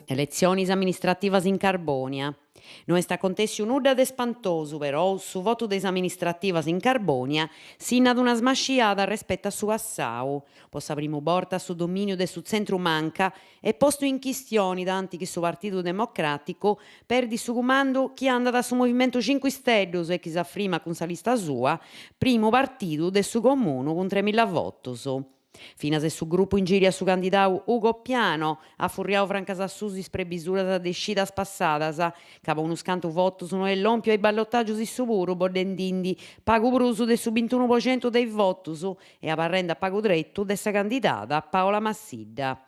Eletzionis amministrativas in Carbònia. No est acontèssiu nudda de spantosu, perou su votu de is amministrativas in Carbònia sinnat una smasciada respetu a su passau. Po sa primu borta su domìniu de su tzentru-manca est postu in chistioni tanti chi su Partidu Democràticu perdit su cumandu chi andat a su Movimentu Cincu Isteddus e chi s'afrimat cun sa lista sua, primu partidu de su comunu cun tremilla votus. Finas e su grupu ingìriu a su candidau Ugo Piano at furriau francas a susu is prebisuras de is cidas passadas, ca po unus cantu votus no est lòmpiu a is ballotàgius issu puru boddendindi pagu prus de su bintunu po centu de is votus e abarrendi a pagu tretu de sa candidada Paola Massidda.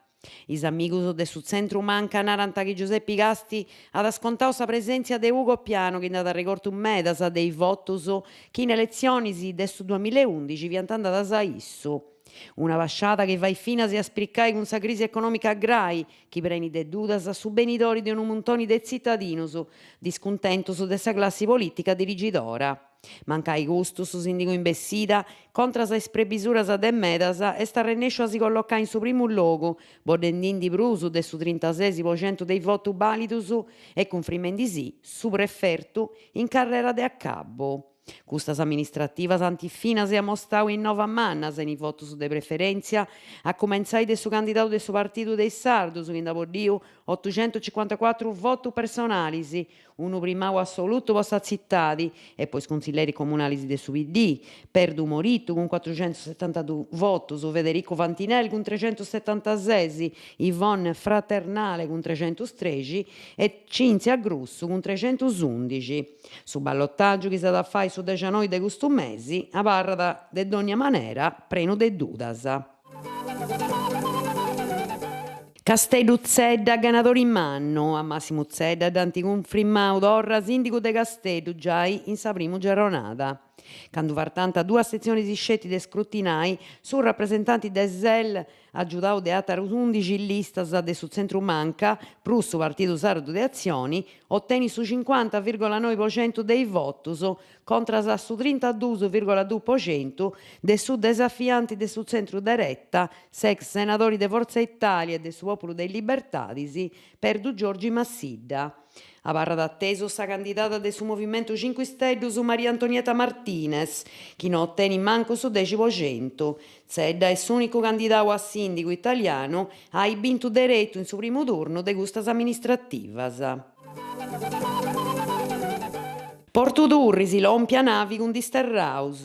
Is amigus de su tzentru manca narant chi Giusepi Casti at scontau sa presèntzia de Ugo Piano chi nd'at arregortu medas de is votus chi in eletzionis de su duamillaeundixi fiant andadas a issu. Una pasciada chi fait finas a spricai cun sa crisi econòmica grai chi prenit de dudas su benidori de unu muntoni de tzitadinus discuntentus de sa classi polìtica dirigidora. Mancai custu, su sìndigu in bessida, contras a is prebisuras de medas, est arrennèsciu a si collocai in su primu logu, boddendindi prus de su trintases po centu de is votus bàlidus e cunfrimendisì su prefertu in carrera de acabbu. Custas amministrativas ant finas amostau is novas mannas in is votus de preferèntzia, a cumentzai de su candidau de su Partidu de is Sardus chi nd'at boddiu otucentucincuantacuatru votus personalis, Unu primau assolutu po sa tzitadi e po is cunsilleris comunalis de su PD, Perdu Morittu cun cuatrucentusetantadus votus, Federicu Fantinel cun trexentusetantases, Yvonne Fraternale cun trexentustrexi e Cinzia Grussu cun trexentusundixi. Su ballotàgiu chi s'at a fai su dexanoi de custu mesi abarrat de dònnia manera prenu de dudas. Casteddu Zedda ganadori mannu, a Massimu Zedda dd'ant cunfrimau torra sìndigu de Casteddu giai in sa primu giorronada. Candu fartant duas setzionis sceti de scrutinai, su rapresentanti de Sel, agiudau de àterus undixi listas de su tzentru-manca, prus su Partidu Sardu de Atzioni, otenit su cincuanta virgola noi po centu de is votus, contras a su trintaduus virgola dus po centu de su desafianti de su tzentru-dereta, s'ex senadori de Fortza Italia e de su Pòpulu de is Libertadis, Perdu Giorgi Massidda. Abarrat atesu sa candidada de su Movimentu Cincu Isteddus Maria Antonietta Martinez, chi no otenit mancu su dexi po centu. Zedda est s'ùnicu candidau a sìndigu italianu a ai bintu deretu in su primu turnu de custas amministrativas. Portu Turris, lòmpia navi cun disterraus.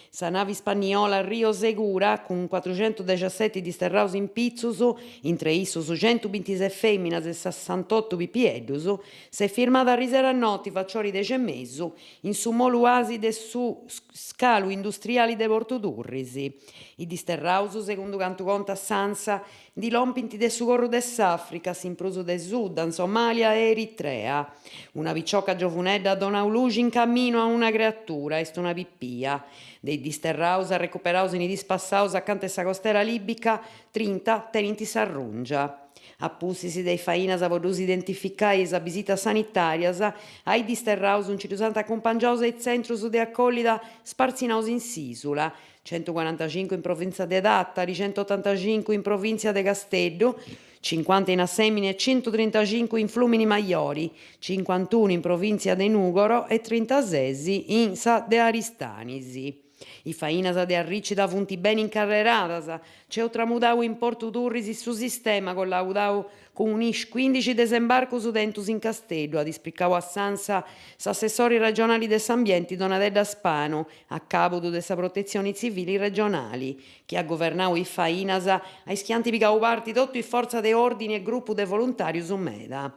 Sa navi ispanniola Rio Segura, cun cuatruxentudexaseti disterraus in pitzus, intre issus centubintises fèminas e sessantotu pipieddus, s'est firmada arisera a noti faciori dexi e mesu in su molu Asi de su scalu industriali de Portu Turris. Is disterraus, segundu cantu contat s'Ansa, Ndi lompint de su Corru de s'Àfrica, s'imprus de Sudan, Somàlia e Eritrea. Una picioca giovunedda at donau luxi in caminu a una creatura, est una pipia. De is disterraus arrecuperaus in is diis passaus acanta 'e sa costera lìbica, trinta tenint s'arrùngia. A pustis de is fainas po ddus identificai e is abisitas sanitàrias, a is disterraus nci ddus ant acumpangiaus a is tzentrus de acollida spartzinaus in s'ìsula, Centucuarantacincu in provìntzia de Tàtari, centuotantacincu in provìntzia de Casteddu, cincuanta in Assèmini e centutrintacincu in Flùmini Majori, cincuantunu in provìntzia de Nùgoro e trintases in sa de Aristanis. Is fainas de arricida funt beni incarreradas, nc'eus tramudau in Portu Turris su sistema collaudau Cun is cuindixi desembarcus tentus in Casteddu, at ispricau a s'Ansa s'assessori regionali de s'Ambienti Donadedda Spanu, a càbudu de sa Protetzioni Tzivili regionali, chi at guvernau is fainas a is chi ant pigau parti totu is fortzas de òrdini e grupu de voluntàrius meda.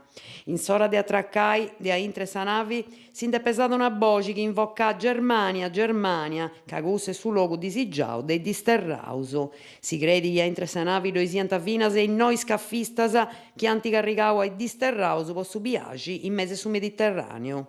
In s'ora de atracai, de aintre sa navi, si nd'est pesada una boxi chi invocàt Germània, Germània, ca cussu est su logu disigiau de is disterraus. Si creit chi aintre sa navi ddoi siant finas e is noi scafistas chi ant carrigau a is disterraus po su biaxi in mesu 'e su Mediterràneu.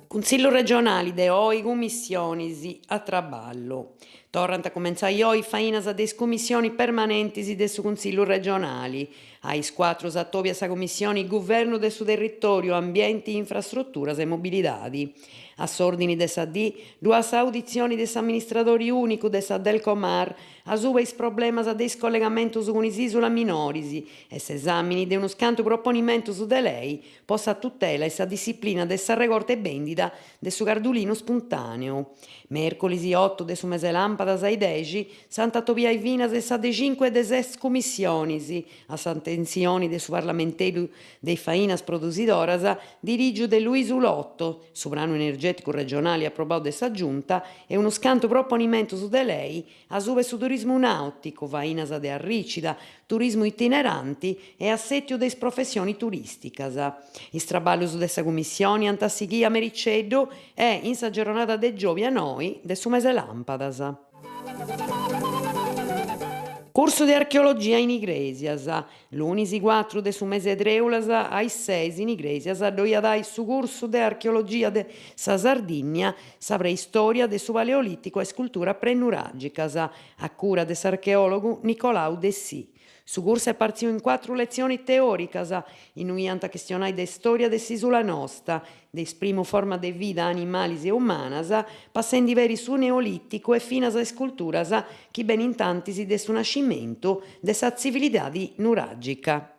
Cunsillu regionali de oi cumissionis a traballu. Torrant a cumentzai oi is fainas de is cumissionis permanentis de su Cunsillu regionali. A is cuatru s'atobiat sa Cumissioni Guvernu de su Territòriu, Ambienti, Infrastruturas e Mobilidadi. A s'òrdini de sa dì ddu at s'auditzioni de s'amministradori ùnicu de sa Delcomar asuba is problemas de is collegamentus cun is ìsulas minoris e s'esàmini de unus cantu proponimentus de lei po sa tutela e sa dissiplina de s'arregorta e bèndida de su cardulinu spuntàneu. Mèrculis otu de su mes'e làmpadas a is dexi s'ant a atobiai finas sa de cincu e de ses cumissionis a s'atentzioni de su parlamenteddu de is fainas produsidoras dirìgiu de Luisu Lotto, su pranu energèticu regionali aprobau de sa Giunta e unus cantu proponimentus de lei asuba 'e su turismu nàuticu, fainas de arricida, turismu itineranti e assètiu de is professionis turìsticas. Is traballus de sa Cumissioni ant a sighiri a mericeddu e in sa giorronada de giòbia noi de su mes'e làmpadas. Cursu de archeologia in Igrèsias. Lunis cuatru de su mese 'e trèulas a is ses in Igrèsias ddoi at ai su cursu de archeologia de sa Sardìnnia, sa preistòria de su Paleolìticu a is culturas prenuràgicas, a cura de s'archeòlogu Nicolau Dessì. Su cursu est partziu in cuatru letzionis teòricas, innui ant a chistionai de stòria de s'ìsula nosta, de is primu formas de vida animalis e umanas, passendi peri su Neolìticu e finas a is culturas chi benint antis de su nascimentu de sa tzivilidadi nuràgica.